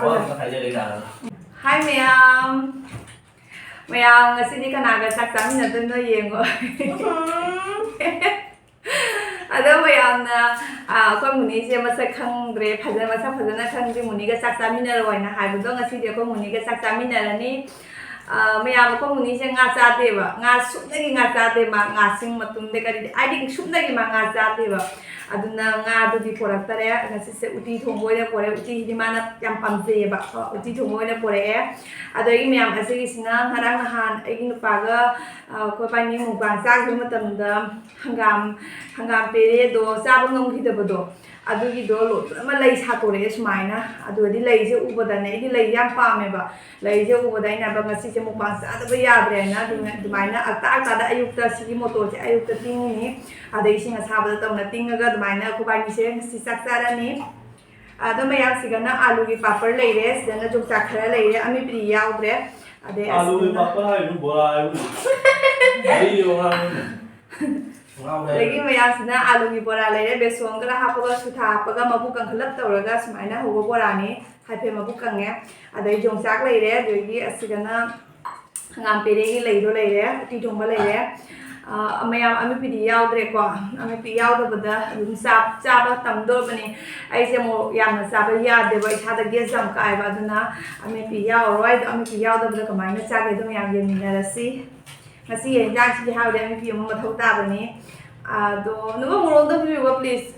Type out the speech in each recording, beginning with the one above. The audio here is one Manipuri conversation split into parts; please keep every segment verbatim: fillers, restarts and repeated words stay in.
ꯋꯥ ꯑꯝꯇ ꯍꯥꯏꯖꯒꯦ ꯀꯅꯥꯅꯣ? ꯍꯥꯏ ꯃꯌꯥꯝ꯫ ꯃꯌꯥꯝ ꯉꯁꯤꯗꯤ ꯀꯅꯥꯒ ꯆꯥꯛ ꯆꯥꯃꯤꯟꯅꯗꯣꯏꯅꯣ ꯌꯦꯡꯉꯣ꯫ ꯑꯗꯣ ꯃꯌꯥꯝꯅ, ꯑ, ꯑꯩꯈꯣꯏ ꯃꯨꯅꯤꯁꯦ ꯃꯁꯛ ꯈꯪꯗ꯭ꯔꯦ, ꯐꯖ-, ꯃꯁꯛ ꯐꯖꯅ ꯈꯪꯗ꯭ꯔꯤ, ꯃꯨꯅꯤꯒ ꯆꯥꯛ ꯆꯥꯃꯤꯟꯅꯔꯣ ꯍꯥꯏꯅ ꯍꯥꯏꯕꯗꯣ ꯉꯁꯤꯗꯤ ꯑꯩꯈꯣꯏ ꯃꯨꯅꯤꯒ ꯆꯥꯛ ꯆꯥꯃꯤꯟꯅꯔꯅꯤ꯫ ꯑ, ꯃꯌꯥꯝ ꯑꯩꯈꯣꯏ ꯃꯨꯅꯤꯁꯦ ꯉꯥ ꯆꯥꯗꯦꯕ, ꯉꯥ ꯁꯨꯞꯅꯒꯤ ꯉꯥ ꯆꯥꯗꯦ ꯃꯥ, ꯉꯥꯁꯤꯡ ꯃꯇꯨꯝꯗ ꯀꯔꯤ ꯍꯥꯏꯗꯤ ꯁꯨꯞꯅꯒꯤ ꯃꯥ ꯉꯥ ꯆꯥꯗꯦꯕ꯫ ꯑꯗꯨꯅ ꯉꯥꯗꯨꯗꯤ ꯄꯣꯔꯛꯇꯔꯦ꯫ ꯉꯁꯤꯁꯦ ꯎꯇꯤ ꯊꯣꯡꯕ ꯑꯣꯏꯅ ꯄꯣꯔꯛꯑꯦ꯫ ꯎꯇꯤꯁꯤꯗꯤ ꯃꯥꯅ ꯌꯥꯝ ꯄꯥꯝꯖꯩꯌꯦꯕ꯫ ꯀꯣ, ꯎꯇꯤ ꯊꯣꯡꯕ ꯑꯣꯏꯅ ꯄꯣꯔꯛꯑꯦ꯫ ꯑꯗꯒꯤ ꯃꯌꯥꯝ ꯑꯁꯤꯒꯤꯁꯤꯅ ꯉꯔꯥꯡ ꯅꯍꯥꯟ ꯑꯩꯒꯤ ꯅꯨꯄꯥꯒ, ꯑ, ꯑꯩꯈꯣꯏ ꯏꯕꯥꯅꯤ ꯃꯨꯛꯕꯥꯡ ꯆꯥꯈꯤꯕ ꯃꯇꯝꯗ ꯍꯪꯒꯥꯝ, ꯍꯪꯒꯥꯝ ꯄꯦꯔꯦꯗꯣ ꯆꯥꯕ ꯉꯝꯈꯤꯗꯕꯗꯣ, ꯑꯗꯨꯒꯤꯗꯣ ꯂꯣꯏ-, ꯄꯨꯝꯅꯃꯛ ꯂꯩ ꯁꯥꯠꯇꯣꯔꯛꯑꯦ ꯁꯨꯃꯥꯏꯅ꯫ ꯑꯗꯨꯗꯤ ꯂꯩꯁꯦ ꯎꯕꯗꯅꯦ, ꯑꯩꯗꯤ ꯂꯩ ꯌꯥꯝ ꯄꯥꯝꯃꯦꯕ꯫ ꯂꯩꯁꯦ ꯎꯕꯗ ꯑꯩꯅ ꯍꯥꯏꯕ, "ꯉꯁꯤꯁꯦ ꯃꯨꯛꯕꯥꯡ ꯆꯥꯗꯕ ꯌꯥꯗ꯭ꯔꯦꯅ", ꯑꯗꯨꯅ ꯑꯗꯨꯃꯥꯏꯅ ꯑꯇꯥ ꯑꯇꯥꯗ ꯑꯌꯨꯛꯇ ꯁꯤꯒꯤ ꯃꯣꯇꯣꯔꯁꯦ ꯑꯌꯨꯛꯇ ꯇꯤꯡꯉꯤꯅꯤ꯫ ꯑꯗꯩ ꯏꯁꯤꯡ ꯑꯁꯥꯕꯗ ꯇꯧꯅ ꯇꯤꯡꯉꯒ ꯑꯗꯨꯃꯥꯏꯅ ꯑꯩꯈꯣꯏꯕꯥꯅꯤꯁꯦ ꯉꯁꯤ ꯆꯥꯛ ꯆꯥꯔꯅꯤ꯫ ꯑꯗꯣ ꯃꯌꯥꯝꯁꯤꯒꯅ ꯑꯥꯂꯨꯒꯤ ꯄꯥꯄꯔ ꯂꯩꯔꯦ, ꯁꯤꯗꯅ ꯌꯣꯡꯆꯥꯛ ꯈꯔ ꯂꯩꯔꯦ, ꯑꯃꯤꯄ꯭ꯔꯤ ꯌꯥꯎꯗ꯭ꯔꯦ꯫ ꯑꯗꯩ ꯑꯥꯂꯨꯒꯤ ꯑꯁꯤꯗꯅ ꯄꯥꯄꯔ ꯍꯥꯏꯕꯅꯤ, ꯕꯣꯔꯥ ꯍꯥꯏꯕꯅꯤ꯫ ꯂꯩꯌꯣ ꯍꯥꯏꯕꯅꯤ꯫ ꯉꯥꯎꯔꯦ꯫ ꯑꯗꯒꯤ ꯃꯌꯥꯝꯁꯤꯅ ꯑꯥꯂꯨꯒꯤ ꯕꯣꯔꯥ ꯂꯩꯔꯦ, ꯕꯦꯁꯣꯟ ꯈꯔ ꯍꯥꯞꯄꯒ, ꯁꯨꯊꯥ ꯍꯥꯞꯄꯒ, ꯃꯕꯨꯛ ꯀꯪꯈꯠꯂꯞ ꯇꯧꯔꯒ ꯁꯨꯃꯥꯏꯅ ꯍꯧꯕ ꯕꯣꯔꯥꯅꯤ꯫ ꯍꯥꯏꯐꯦꯠ ꯃꯕꯨꯛ ꯀꯪꯉꯦ꯫ ꯑꯗꯩ ꯌꯣꯡꯆꯥꯛ ꯂꯩꯔꯦ, ꯑꯗꯒꯤ ꯑꯁꯤꯗꯅ ꯍꯪꯒꯥꯝ ꯄꯦꯔꯦꯒꯤ ꯂꯩꯗꯣ ꯂꯩꯔꯦ, ꯎꯇꯤ ꯊꯣꯡꯕ ꯂꯩꯔꯦ꯫ ꯑ, ꯃꯌꯥꯝ ꯑꯃꯤꯄꯤꯗꯤ ꯌꯥꯎꯗ꯭ꯔꯦꯀꯣ꯫ ꯑꯃꯤꯄꯤ ꯌꯥꯎꯗꯕꯗ ꯑꯗꯨꯝ ꯆꯥ-, ꯆꯥꯕ ꯇꯝꯗꯣꯔꯕꯅꯤ꯫ ꯑꯩꯁꯦ ꯃꯣꯔꯣꯛ ꯌꯥꯝꯅ ꯆꯥꯕ ꯌꯥꯗꯦꯕ, ꯏꯁꯥꯗ ꯒꯦꯁ ꯌꯥꯝ ꯀꯥꯏꯕ, ꯑꯗꯨꯅ ꯑꯃꯤꯄꯤ ꯌꯥꯎꯔꯔꯣꯏ꯫ ꯑꯗꯣ ꯑꯃꯤꯄꯤ ꯌꯥꯎꯗꯕꯗ ꯀꯃꯥꯏꯅ ꯆꯥꯒꯦ ꯑꯗꯣ ꯃꯌꯥꯝ ꯌꯦꯡꯃꯤꯟꯅꯔꯁꯤ꯫ ꯉꯁꯤ ꯌꯦꯟꯖꯥꯡꯁꯤꯒꯤ ꯍꯥꯏꯔꯨꯔꯗꯤ ꯑꯃꯤꯄꯤ ꯑꯃ ꯃꯊꯧ ꯇꯥꯕꯅꯤ꯫ ꯑꯗꯣ ꯅꯨꯡꯉꯥꯏ, ꯃꯣꯔꯣꯛ ꯑꯝꯇ ꯄꯤꯕꯤꯌꯨꯀꯣ, please꯫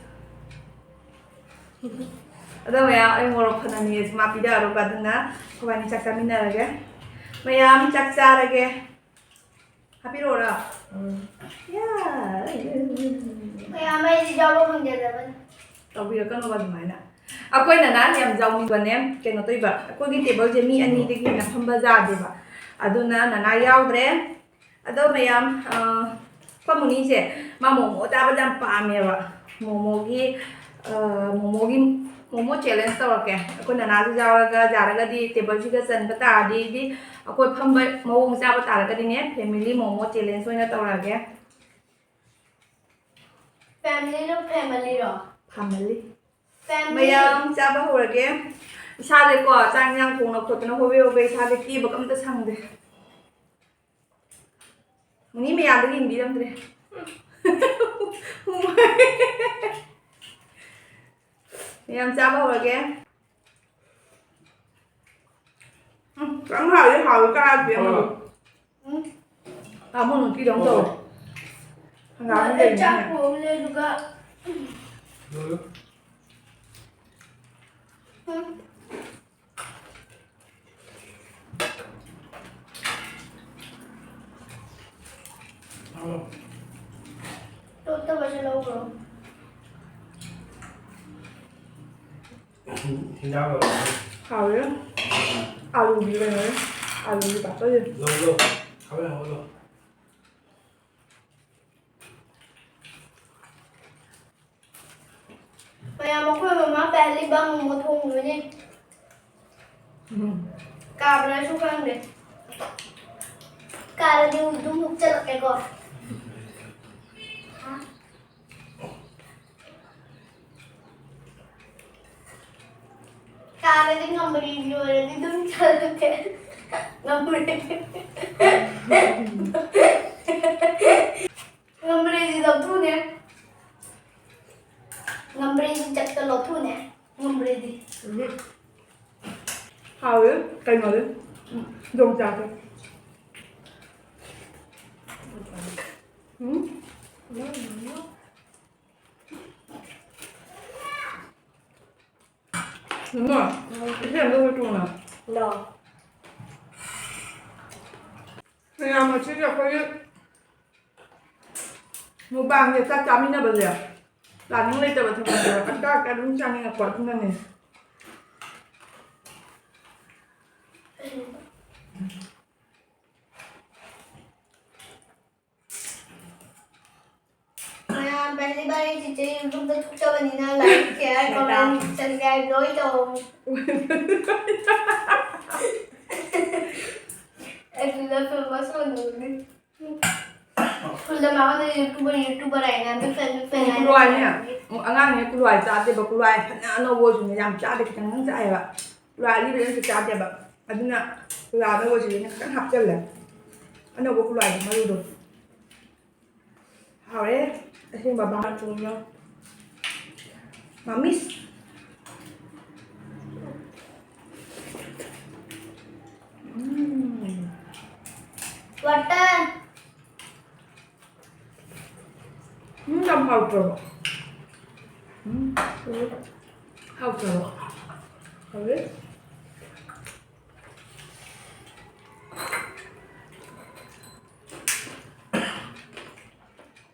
ꯑꯗꯣ ꯃꯌꯥꯝ, ꯑꯩ ꯃꯣꯔꯣꯛ ꯐꯅ ꯃꯦꯠꯁꯦ ꯃꯥ ꯄꯤꯔꯛꯑꯔꯣꯏꯕ, ꯑꯗꯨꯅ ꯑꯩꯈꯣꯏꯕꯥꯅꯤ ꯆꯥꯛ ꯆꯥꯃꯤꯟꯅꯔꯒꯦ꯫ ꯃꯌꯥꯝ ꯆꯥꯛ ꯆꯥꯔꯒꯦ꯫ ꯍꯥꯞꯄꯤꯔꯛꯑꯣꯔꯥ? ꯎꯝ꯫ ꯌꯥ꯫ ꯃꯌꯥꯝ ꯑꯩꯗꯤ ꯌꯥꯎꯕ ꯐꯪꯖꯗꯕꯅꯤ꯫ ꯇꯧꯕꯤꯔꯛꯀꯅꯣꯕ ꯑꯗꯨꯃꯥꯏꯅ꯫ ꯑꯩꯈꯣꯏ ꯅꯅꯥ ꯌꯥꯝ ꯌꯥꯎꯅꯤꯡꯕꯅꯦ꯫ ꯀꯩꯅꯣ ꯇꯧꯏꯕ, ꯑꯩꯈꯣꯏꯒꯤ ꯇꯦꯕꯜꯁꯦ ꯃꯤ ꯑꯅꯤꯗꯒꯤ ꯍꯦꯟꯅ ꯐꯝꯕ ꯌꯥꯗꯦꯕ꯫ ꯑꯗꯨꯅ ꯅꯅꯥ ꯌꯥꯎꯗ꯭ꯔꯦ꯫ ꯑꯗꯣ ꯃꯌꯥꯝ, ꯑ, ꯑꯩꯈꯣꯏ ꯃꯨꯅꯤꯁꯦ ꯃꯥ ꯃꯣꯃꯣ ꯆꯥꯕꯁꯦ ꯌꯥꯝ ꯄꯥꯝꯃꯦꯕ꯫ ꯃꯣꯃꯣꯒꯤ, ꯑ, ꯃꯣꯃꯣꯒꯤ, ꯃꯣꯃꯣ challenge ꯇꯧꯔꯛꯀꯦ꯫ ꯑꯩꯈꯣꯏ ꯅꯅꯥꯁꯨ ꯌꯥꯎꯔꯒ, ꯌꯥꯔꯒꯗꯤ ꯇꯦꯕꯜꯁꯤꯒ ꯆꯟꯕ ꯇꯥꯔꯗꯤ, ꯍꯥꯏꯗꯤ ꯑꯩꯈꯣꯏ ꯐꯝꯕ ꯃꯑꯣꯡ ꯆꯥꯕ ꯇꯥꯔꯒꯗꯤꯅꯦ, family ꯃꯣꯃꯣ challenge ꯑꯣꯏꯅ ꯇꯧꯔꯛꯑꯒꯦ꯫ Family ꯔꯣ, family ꯔꯣ? Family꯫ Family꯫ ꯃꯌꯥꯝ ꯆꯥꯕ ꯍꯧꯔꯒꯦ꯫ ꯏꯁꯥꯁꯦꯀꯣ, ꯆꯥꯛ ꯏꯟꯁꯥꯡ ꯊꯣꯡꯅ ꯈꯣꯠꯇꯅ ꯍꯣꯕꯦ ꯍꯣꯕꯦ ꯏꯁꯥꯁꯦ ꯀꯦꯕꯒ ꯑꯝꯇ ꯁꯪꯗꯦ꯫ ꯃꯤ ꯃꯌꯥꯝꯗ ꯌꯦꯡꯕꯤꯔꯝꯗ꯭ꯔꯦ꯫ ꯃꯌꯥꯝ ꯆꯥꯕ ꯍꯧꯔꯒꯦ꯫ ꯎꯝ, ꯈꯤꯇꯪ ꯍꯥꯎꯗꯤ ꯍꯥꯎꯋꯦ, ꯀꯥꯏꯗꯦ ꯑꯃꯗꯣ꯫ ꯎꯝ꯫ ꯇꯥꯃꯣ ꯅꯨꯄꯤꯗꯧ ꯇꯧꯋꯦ꯫ ꯍꯪꯒꯥꯝ ꯑꯩ ꯆꯥꯛ ꯂꯩꯕꯅꯤꯅ꯫ ꯊꯣꯡꯂꯦ ꯑꯗꯨꯒ꯫ ꯂꯣꯏꯔꯦ꯫ ꯎꯝ꯫ ꯇꯣꯠꯇꯕꯁꯨ ꯂꯧꯈ꯭ꯔꯣ꯫ ꯍꯤꯟꯖꯥꯡ ꯂꯧꯔꯣ꯫ ꯍꯥꯎꯋꯦ꯫ ꯑꯂꯨꯒꯤ ꯀꯩꯅꯣꯅꯦ꯫ ꯑꯂꯨꯒꯤ ꯄꯥꯄꯔ꯫ ꯂꯧ, ꯂꯧ꯫ ꯈꯥꯃꯦꯟ ꯍꯧꯔꯣ꯫ ꯃꯌꯥꯝ, ꯑꯩꯈꯣꯏ ꯃꯃꯥ ꯄꯍꯂꯤ ꯕꯥ ꯃꯣꯃꯣ ꯊꯣꯡꯗꯣꯏꯅꯦ꯫ ꯎꯝ꯫ ꯀꯥꯕ꯭ꯔꯥꯁꯨ ꯈꯪꯗꯦ꯫ ꯀꯥꯔꯗꯤ ꯑꯗꯨꯝ ꯍꯨꯞꯆꯜꯂꯛꯀꯦꯀꯣ꯫ ꯀꯥꯔꯗꯤ ꯉꯝꯕ꯭ꯔꯦꯗꯤ ꯑꯣꯏꯔꯗꯤ ꯑꯗꯨꯝ ꯆꯠꯂꯒꯦ꯫ ꯉꯝꯕ꯭ꯔꯦꯗꯤ꯫ ꯉꯝꯕ꯭ꯔꯦꯗꯤ ꯂꯧꯊꯣꯛꯅꯦ꯫ ꯉꯝꯕ꯭ꯔꯦꯗꯤ ꯆꯠꯇ ꯂꯧꯊꯣꯛꯅꯦ꯫ ꯉꯝꯕ꯭ꯔꯦꯗꯤ꯫ ꯎꯝ꯫ ꯍꯥꯎꯋꯦ꯫ ꯀꯩꯅꯣꯗꯤ꯫ ꯎꯝ꯫ ꯌꯣꯡꯆꯥꯛꯁꯦ꯫ ꯎꯝ꯫ ꯏꯃꯥ, ꯏꯁꯤꯡ ꯑꯝꯇ ꯍꯨꯠꯇꯣꯛꯑꯣꯅ꯫ ꯂꯥꯎ꯫ ꯃꯌꯥꯝ ꯉꯁꯤꯒꯤ ꯑꯩꯈꯣꯏꯒꯤ ꯃꯨꯛꯕꯥꯡꯁꯦ, ꯆꯥꯛ ꯆꯥꯃꯤꯟꯅꯕꯁꯦ planning ꯂꯩꯇꯕ ꯊꯕꯛꯅꯦꯕ꯫ ꯑꯆꯥ ꯑꯗꯨꯝ ꯆꯥꯅꯤꯡꯉꯛꯄ ꯑꯗꯨꯅꯅꯦ꯫ ꯃꯌꯥꯝ ꯄꯍꯂꯤ ꯕꯥꯔ ꯆꯤꯆꯦ YouTube ꯗ ꯊꯣꯛꯆꯕꯅꯤꯅ like, share, comment, subscribe ꯂꯣꯏ ꯇꯧ꯫ ꯑꯗꯨꯗ famous ꯑꯣꯏꯅꯕꯅꯦ꯫ ꯁ꯭ꯀꯨꯜꯗ ꯃꯥꯉꯣꯟꯗ YouTuber, YouTuber ꯍꯥꯏꯅ ꯑꯗꯨ fan, fan ꯍꯥꯏꯅ ꯎꯕ꯭ꯔꯣ ꯍꯥꯏꯅꯦ? ꯑꯉꯥꯡꯅꯤꯅ ꯀꯨꯂꯨꯋꯥꯏ ꯆꯥꯗꯦꯕ, ꯀꯨꯂꯨꯋꯥꯏ ꯐꯅ ꯑꯅꯧꯕ ꯑꯣꯏꯔꯁꯨꯅꯦ ꯌꯥꯝ ꯆꯥꯗꯦ, ꯈꯤꯇꯪ ꯈꯤꯇꯪ ꯆꯥꯏꯌꯦꯕ꯫ ꯀꯨꯂꯨꯋꯥꯏ ꯑꯔꯤꯕꯗꯤ ꯑꯝꯇ ꯆꯥꯗꯦꯕ꯫ ꯑꯗꯨꯅ ꯀꯨꯂꯨꯋꯥꯏ ꯑꯅꯧꯕꯁꯤꯗꯤ ꯑꯩꯅ ꯈꯤꯇꯪ ꯍꯥꯞꯆꯜꯂꯦ꯫ ꯑꯅꯧꯕ ꯀꯨꯂꯨꯋꯥꯏꯒꯤ ꯃꯔꯨꯗꯣ꯫ ꯍꯥꯎꯔꯦ꯫ ꯑꯁꯦꯡꯕ ꯕꯥꯃꯣꯟ ꯊꯣꯡꯉꯤꯅꯣ꯫ ꯃꯃꯤꯁ꯫ ꯎꯝ꯫ ꯋꯥꯇꯔ꯫ ꯎꯝ, ꯌꯥꯝ ꯍꯥꯎꯇ꯭ꯔꯣ? ꯎꯝ, ꯍꯥꯎꯇ꯭ꯔꯣ? ꯍꯥꯎꯋꯦ꯫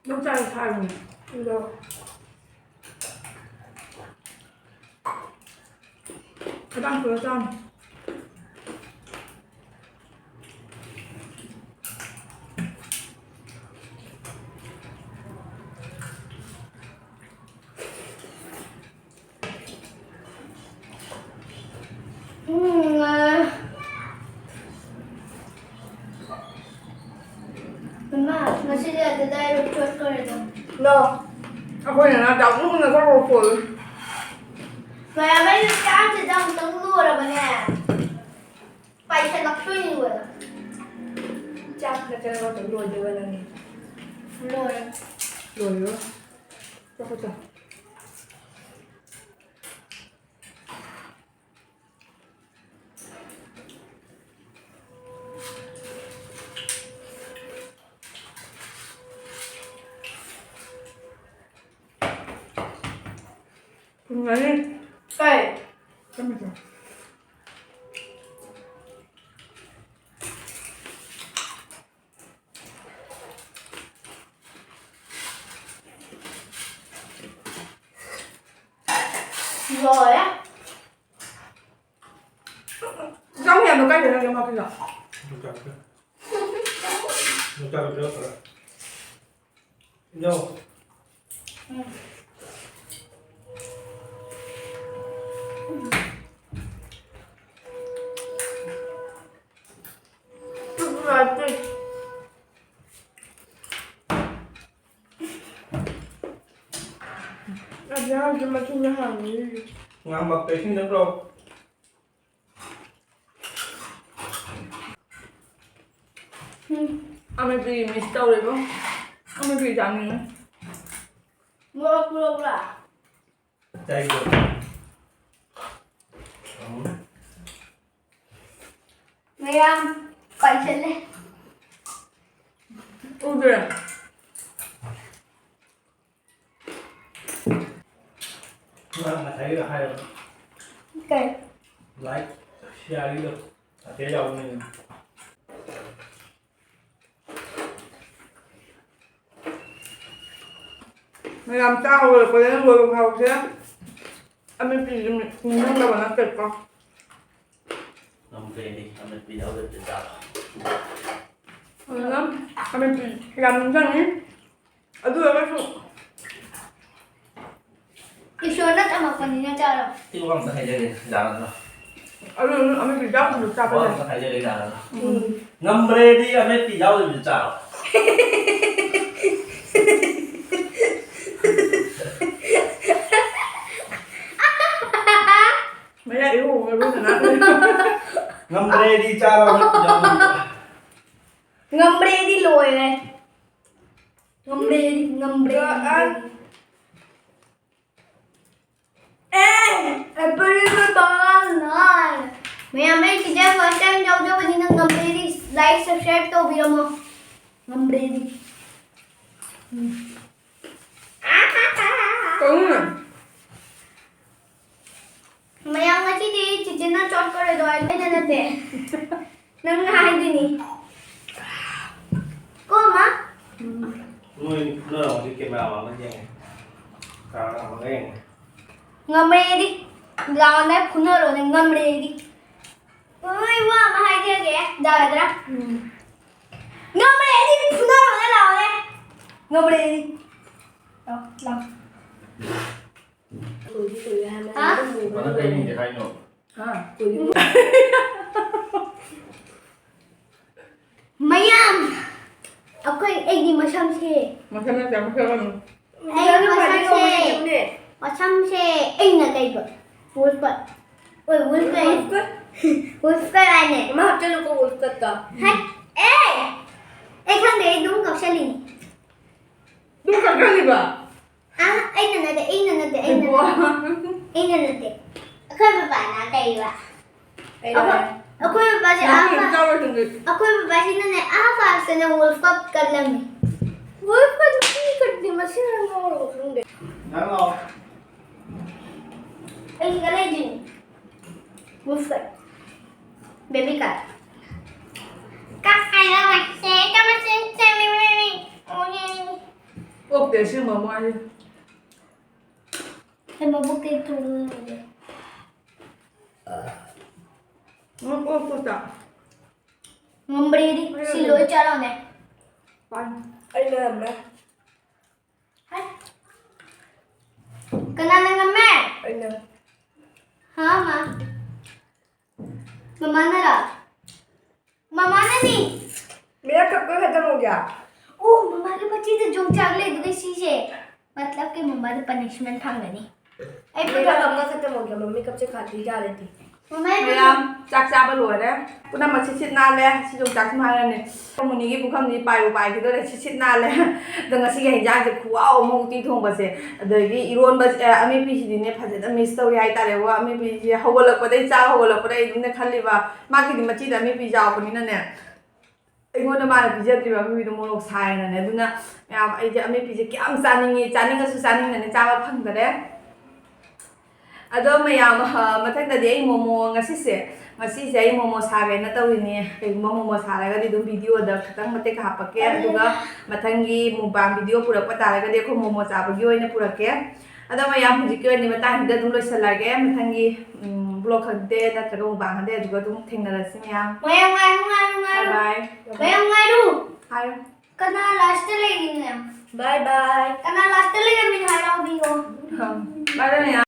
ꯅꯪ ꯆꯥꯛ ꯊꯥꯔꯨꯅꯦ꯫ ꯑꯗꯣ ꯈꯗꯥꯡ ꯄꯨꯔ ꯆꯥꯅꯤ꯫ ꯎꯝ, ꯑ꯫ ꯏꯃꯥ, ꯉꯁꯤꯗꯤ ꯑꯗꯨꯗ ꯑꯩ ꯆꯠꯈ꯭ꯔꯦꯗꯣ꯫ ꯂꯣ꯫ ꯑꯩꯈꯣꯏꯅ ꯅꯍꯥꯟ ꯆꯥꯛ ꯃꯨꯟꯅ ꯆꯥꯛ ꯂꯣꯏꯔꯦ꯫ ꯃꯌꯥꯝ ꯑꯩꯁꯨ ꯆꯥꯛꯁꯤꯗ ꯑꯃꯨꯛꯇꯪ ꯂꯣꯏꯔꯕꯅꯦ꯫ ꯄꯥꯏꯁꯜꯂꯛꯇꯣꯏꯅꯤ ꯂꯣꯏꯔ꯫ ꯆꯥꯛ ꯈꯔ ꯈꯔ ꯂꯣꯏꯗꯣꯏꯕ ꯅꯪꯒꯤ? ꯂꯣꯏꯔꯦ꯫ ꯂꯣꯏꯔꯣ꯫ ꯆꯥꯛ ꯈꯔ ꯆꯥꯎ꯫ ꯄꯨꯡ ꯑꯅꯤ꯫ ꯀꯩ? ꯆꯠꯃꯤꯟꯅ꯫ ꯂꯣꯏꯔꯦ꯫ ꯆꯥꯛ ꯃꯌꯥꯝꯗꯣ ꯀꯥꯏꯗ ꯂꯩꯒꯦ ꯃꯥ ꯄꯤꯖ? ꯌꯣꯡꯆꯥꯛꯇ꯫ ꯌꯣꯡꯆꯥꯛꯇ ꯄꯤꯔꯛꯄ꯭ꯔꯥ? ꯏꯟꯖꯥꯡ꯫ ꯎꯝ꯫ ꯆꯨꯝꯅ ꯅꯠꯇꯦ꯫ ꯃꯆꯨꯝꯗ ꯍꯥꯡꯉꯤ꯫ ꯉꯥ ꯃꯛꯇ ꯏꯁꯤꯡ ꯅꯠꯇ꯭ꯔꯣ? ꯎꯝ꯫ ꯑꯃꯦꯠꯄꯤ ꯃꯤꯁ ꯇꯧꯔꯦꯕꯣ꯫ ꯑꯃꯦꯠꯄꯤ ꯆꯥꯅꯤꯡꯉꯦ꯫ ꯃꯣꯔꯣꯛ ꯄꯨꯔꯛꯎꯔꯥ? ꯆꯥꯏꯒꯦ꯫ ꯃꯌꯥꯝ ꯄꯥꯏꯁꯜꯂꯦ꯫ ꯎꯗ꯭ꯔꯦ꯫ ꯅꯪ ꯉꯁꯥꯏꯒꯤꯗꯣ ꯍꯥꯏꯔꯣ꯫ ꯀꯩ? ꯂꯥꯏꯛ, ꯁꯤꯌꯥꯔꯒꯤꯗꯣ ꯑꯇꯩ ꯌꯥꯎꯕꯅꯤꯅ꯫ ꯃꯌꯥꯝ ꯆꯥ ꯍꯧꯔꯛꯄꯗ ꯂꯣꯏꯕ ꯐꯥꯎꯁꯦ ꯑꯃꯦꯠꯄꯤꯁꯦ ꯅꯤꯡꯁꯤꯡꯗꯕ ꯅꯠꯇꯦꯀꯣ꯫ ꯉꯝꯗ꯭ꯔꯦꯅꯦ, ꯑꯃꯦꯠꯄꯤ ꯌꯥꯎꯗꯕꯤꯗ ꯆꯥꯕ꯫ ꯑꯗꯨꯅ ꯑꯃꯦꯠꯄꯤ ꯌꯥꯝ ꯅꯤꯡꯁꯤꯡꯉꯤ꯫ ꯑꯗꯨ ꯑꯣꯏꯔꯒꯁꯨ ꯏꯁꯣꯔꯅ ꯇꯝꯃꯛꯄꯅꯤꯅ ꯆꯥꯔꯣ꯫ ꯁꯤ ꯋꯥ ꯑꯝꯇ ꯍꯥꯏꯖꯒꯦ, ꯌꯥꯒꯗ꯭ꯔꯣ? ꯑꯗꯨ ꯑꯃꯦꯠꯄꯤ ꯌꯥꯎꯗꯕꯤꯗ ꯆꯥꯕ ꯋꯥ ꯌꯥꯏ꯫ ꯑꯝꯇ ꯍꯥꯏꯖꯒꯦ, ꯌꯥꯒꯗ꯭ꯔꯣ? ꯎꯝ꯫ ꯉꯝꯗ꯭ꯔꯦꯗꯤ ꯑꯃꯦꯠꯄꯤ ꯌꯥꯎꯗꯕꯤꯗ ꯆꯥꯔꯣ꯫ ꯃꯌꯥ ꯏꯍꯨ ꯍꯨꯒꯠꯂꯨꯗꯅ꯫ ꯉꯝꯗ꯭ꯔꯦꯗꯤ ꯆꯥꯔꯣ, ꯑꯃꯦꯠꯄꯤ ꯌꯥꯎꯗꯕꯤꯗ꯫ ꯉꯝꯗ꯭ꯔꯦꯗꯤ ꯂꯣꯏꯔꯦ꯫ ꯉꯝꯗ꯭ꯔꯦꯗꯤ, ꯉꯝꯗ꯭ꯔꯦꯗꯤ꯫ ꯑ, ꯑ꯫ ꯑꯦ, ꯑꯦꯄꯜ ꯕꯅꯥꯅꯥ꯫ ꯃꯌꯥꯝ, ꯑꯩ ꯆꯤꯆꯦ first time ꯌꯥꯎꯖꯕꯅꯤꯅ ꯉꯝꯗ꯭ꯔꯦꯗꯤ like, subscribe ꯇꯧꯕꯤꯔꯝꯃꯣ꯫ ꯉꯝꯗ꯭ꯔꯦꯗꯤ꯫ ꯎꯝ꯫ ꯀꯩꯅꯣ? ꯃꯌꯥꯝ, ꯉꯁꯤꯗꯤ ꯆꯤꯆꯦꯅ ꯆꯣꯠ ꯀꯧꯔꯦꯗꯣ ꯑꯩ ꯂꯣꯏꯅ ꯅꯠꯇꯦ꯫ ꯅꯪꯅ ꯍꯥꯏꯗꯨꯅꯤ꯫ ꯀꯣ, ꯃꯥ? ꯅꯣꯏ ꯐꯨꯅꯔꯝꯃꯗꯤ camera ꯃꯥꯡꯒꯅꯤ ꯌꯦꯡꯉꯣ꯫ ꯀꯅꯥ ꯀꯅꯥ ꯐꯨꯅꯩꯅꯣ? ꯉꯝꯃꯦꯗꯤ꯫ ꯂꯥꯎꯅ ꯐꯨꯅꯔꯣꯅꯦ, ꯉꯝꯃꯦꯗꯤ꯫ ꯍꯣꯏ, ꯋꯥ ꯑꯃ ꯍꯥꯏꯖꯒꯦ, ꯌꯥꯒꯗ꯭ꯔꯥ? ꯎꯝ꯫ ꯉꯝꯃꯦꯗꯤ ꯐꯨꯅꯔꯣꯅꯦ, ꯂꯥꯎꯅꯦ꯫ ꯉꯝꯃꯦꯗꯤ꯫ ꯂꯥꯎ, ꯂꯥꯎ꯫ ꯍꯥ? ꯃꯥꯅ ꯀꯩ ꯃꯤꯡꯗꯤ ꯍꯥꯏꯅꯣ? ꯍꯥ? ꯃꯌꯥꯝ! ꯑꯩꯈꯣꯏ, ꯑꯩꯒꯤ ꯃꯁꯝꯁꯦ꯫ ꯃꯁꯝ ꯅꯠꯇꯦ, ꯃꯁꯝ ꯑꯃ꯫ ꯑꯩꯒꯤ ꯃꯁꯝꯁꯦ꯫ ꯃꯁꯝꯁꯦ ꯑꯩꯅ ꯀꯩꯕ? Wolf cut. ꯑꯣꯏ, wolf cut. Wolf cut. Wolf cut ꯍꯥꯏꯅꯦ꯫ ꯑꯃ ꯍꯥꯞꯆꯜꯂꯨꯀꯣ, wolf cutꯇ꯫ ꯍꯥꯏ, ꯑꯦ! ꯑꯩ ꯈꯪꯗꯦ, ꯑꯩ ꯑꯗꯨꯝ ꯀꯛꯁꯜꯂꯤꯅꯤ꯫ ꯑꯗꯨꯝ ꯀꯛꯁꯜꯂꯤꯕ? ꯑꯥ, ꯑꯩꯅ ꯅꯠꯇꯦ, ꯑꯩꯅ ꯅꯠꯇꯦ, ꯑꯩꯅ ꯅꯠꯇꯦ꯫ ꯑꯩꯕꯣ꯫ ꯑꯩꯅ ꯅꯠꯇꯦ꯫ ꯑꯩꯈꯣꯏ ꯕꯕꯥꯅ ꯀꯩꯕ? ꯑꯩ ꯑꯩꯈꯣꯏ, ꯂꯥꯛꯑꯦ꯫ ꯑꯩꯈꯣꯏ ꯕꯕꯥꯁꯦ ꯅꯪ ꯑꯥ ꯀꯩꯝ ꯐꯥ-, ꯆꯥꯔꯣꯏ ꯈꯪꯗꯦ꯫ ꯑꯩꯈꯣꯏ ꯕꯕꯥꯁꯤꯅꯅꯦ ꯑꯥ ꯐꯥꯁꯇꯅꯦ wolf cut ꯀꯠꯂꯝꯃꯤ꯫ Wolf cut ꯃꯤ ꯀꯠꯇꯦ, ꯃꯁꯤꯅ ꯉꯥꯎꯔꯕ ꯈꯪꯗꯦ꯫ ꯅꯪ ꯂꯥꯛꯑꯣ꯫ ꯑꯩ ꯁꯤꯗ ꯂꯩꯗꯣꯏꯅꯤ꯫ Wolf cut꯫ Baby cut꯫ ꯀꯛ ꯍꯥꯏꯔ ꯃꯁꯦ, ꯀꯛ ꯃꯁꯦ, ꯆꯦ, ꯃꯤ, ꯃꯤ, ꯃꯤ꯫ ꯑꯣꯀꯦ꯫ ꯑꯣꯛꯇꯦ ꯑꯁꯦꯡꯕ ꯃꯥꯁꯦ꯫ ꯑꯩ ꯃꯕꯨꯛꯇꯩ ꯊꯣꯛꯂꯛꯑꯦ꯫ ꯎꯝ, ꯑꯣꯛ ꯄꯣꯛꯇ꯫ ꯉꯝꯕ꯭ꯔꯦꯗꯤ ꯁꯤ ꯂꯣꯏ ꯆꯥꯔꯝꯃꯦ꯫ ꯄꯥꯟ꯫ ꯑꯩ ꯂꯩꯔꯝꯃꯦ꯫ ꯍꯥꯏ꯫ ꯀꯅꯥꯅ ꯉꯝꯃꯦ? ꯑꯩꯅ꯫ ꯍꯥ, ꯃꯥ? ꯃꯃꯥꯅꯔꯣ? ꯃꯃꯥꯅꯅꯤ꯫ मेरा कब का खत्म हो गया? ꯑꯣ, ꯃꯃꯥꯒꯤ ꯃꯆꯤꯗ ꯌꯣꯡꯆꯥꯛ ꯂꯩꯗꯨꯒ ꯁꯤꯁꯦ꯫ मतलब कि ꯃꯃꯥꯗ punishment ꯐꯪꯒꯅꯤ꯫ ꯑꯩ मेरा कब का खत्म हो गया? मम्मी कब से खाती जा रही थी। ꯃꯃꯥ, ꯃꯌꯥꯝ ꯆꯥꯛ ꯆꯥꯕ ꯂꯣꯏꯔꯦ꯫ ꯄꯨꯝꯅꯃꯛ ꯁꯤꯠ ꯁꯤꯠ ꯅꯥꯜꯂꯦ꯫ ꯁꯤ ꯌꯣꯡꯆꯥꯛꯁꯤ ꯍꯥꯏꯔꯅꯤ꯫ ꯃꯨꯅꯤꯒꯤ ꯄꯨꯈꯝꯁꯤ ꯄꯥꯏꯕꯨ ꯄꯥꯏꯈꯤꯗꯣꯔꯦ꯫ ꯁꯤꯠ ꯁꯤꯠ ꯅꯥꯜꯂꯦ꯫ ꯑꯗꯣ ꯉꯁꯤꯒꯤ ꯍꯤꯟꯖꯥꯡꯁꯦ ꯈꯨꯍꯥꯎ ꯑꯃ, ꯎꯇꯤ ꯊꯣꯡꯕꯁꯦ꯫ ꯑꯗꯒꯤ ꯏꯔꯣꯟꯕꯁꯦ, ꯑ, ꯑꯃꯦꯠꯄꯤꯁꯤꯗꯤꯅꯦ ꯐꯖꯅ miss ꯇꯧꯔꯤ ꯍꯥꯏꯇꯥꯔꯦ꯫ ꯋꯥ, ꯑꯃꯦꯠꯄꯤꯁꯦ ꯍꯧꯒꯠꯂꯛꯄꯗꯩ, ꯆꯥꯛ ꯍꯧꯒꯠꯂꯛꯄꯗꯩ ꯑꯗꯨꯝꯅꯦ ꯈꯜꯂꯤꯕ꯫ ꯃꯥꯒꯤꯗꯤ ꯃꯆꯤꯗ ꯑꯃꯦꯠꯄꯤ ꯌꯥꯎꯕꯅꯤꯅꯅꯦ꯫ ꯑꯩꯉꯣꯟꯗ ꯃꯥꯅ ꯄꯤꯖꯗ꯭ꯔꯤꯕ ꯑꯃꯦꯠꯄꯤꯗꯣ ꯃꯣꯔꯣꯛ ꯁꯥꯏꯅꯅꯦ꯫ ꯑꯗꯨꯅ ꯃꯌꯥꯝ, ꯑꯩꯁꯦ ꯑꯃꯦꯠꯄꯤꯁꯦ ꯀꯌꯥꯝ ꯆꯥꯅꯤꯡꯉꯤ, ꯆꯥꯅꯤꯡꯉꯁꯨ ꯆꯥꯅꯤꯡꯅꯅꯦ ꯆꯥꯕ ꯐꯪꯗꯔꯦ꯫ ꯑꯗꯣ ꯃꯌꯥꯝ, ꯑ, ꯃꯊꯪꯗꯗꯤ ꯑꯩ ꯃꯣꯃꯣ ꯉꯁꯤꯁꯦ, ꯉꯁꯤꯁꯦ ꯑꯩ ꯃꯣꯃꯣ ꯁꯥꯒꯦꯅ ꯇꯧꯔꯤꯅꯦ꯫ ꯀꯩꯒꯨꯝꯕ ꯃꯣꯃꯣ ꯁꯥꯔꯒꯗꯤ ꯑꯗꯨꯝ videoꯗ ꯈꯤꯇꯪ ꯃꯇꯦꯛ ꯍꯥꯞꯄꯛꯀꯦ꯫ ꯑꯗꯨꯒ ꯃꯊꯪꯒꯤ mukbang video ꯄꯨꯔꯛꯄ ꯇꯥꯔꯒꯗꯤ ꯑꯩꯈꯣꯏ ꯃꯣꯃꯣ ꯆꯥꯕꯒꯤ ꯑꯣꯏꯅ ꯄꯨꯔꯛꯀꯦ꯫ ꯑꯗꯣ ꯃꯌꯥꯝ, ꯍꯧꯖꯤꯛꯀꯤ ꯑꯣꯏꯅꯗꯤ ꯃꯇꯥꯡꯁꯤꯗ ꯑꯗꯨꯝ ꯂꯣꯏꯁꯤꯜꯂꯒꯦ꯫ ꯃꯊꯪꯒꯤ, ꯎꯝ, vlog ꯈꯪꯗꯦ ꯅꯠꯇ꯭ꯔꯒ mukbang ꯈꯪꯗꯦ, ꯑꯗꯨꯒ ꯑꯗꯨꯝ ꯊꯦꯡꯅꯔꯁꯤ ꯃꯌꯥꯝ꯫ ꯃꯌꯥꯝ ꯉꯥꯏꯔꯨ, ꯉꯥꯏꯔꯨ, ꯉꯥꯏꯔꯨ꯫ Bye bye꯫ ꯃꯌꯥꯝ ꯉꯥꯏꯔꯨ꯫ ꯍꯥꯏꯌꯨ꯫ ꯀꯅꯥ lastꯇ ꯂꯩꯔꯤꯅꯣ? Bye bye꯫ ꯀꯅꯥ lastꯇ ꯂꯩꯔꯝꯃꯤꯅꯣ ꯍꯥꯏꯔꯥꯎꯕꯤꯌꯣ꯫ ꯑ, bye bye ꯃꯌꯥꯝ꯫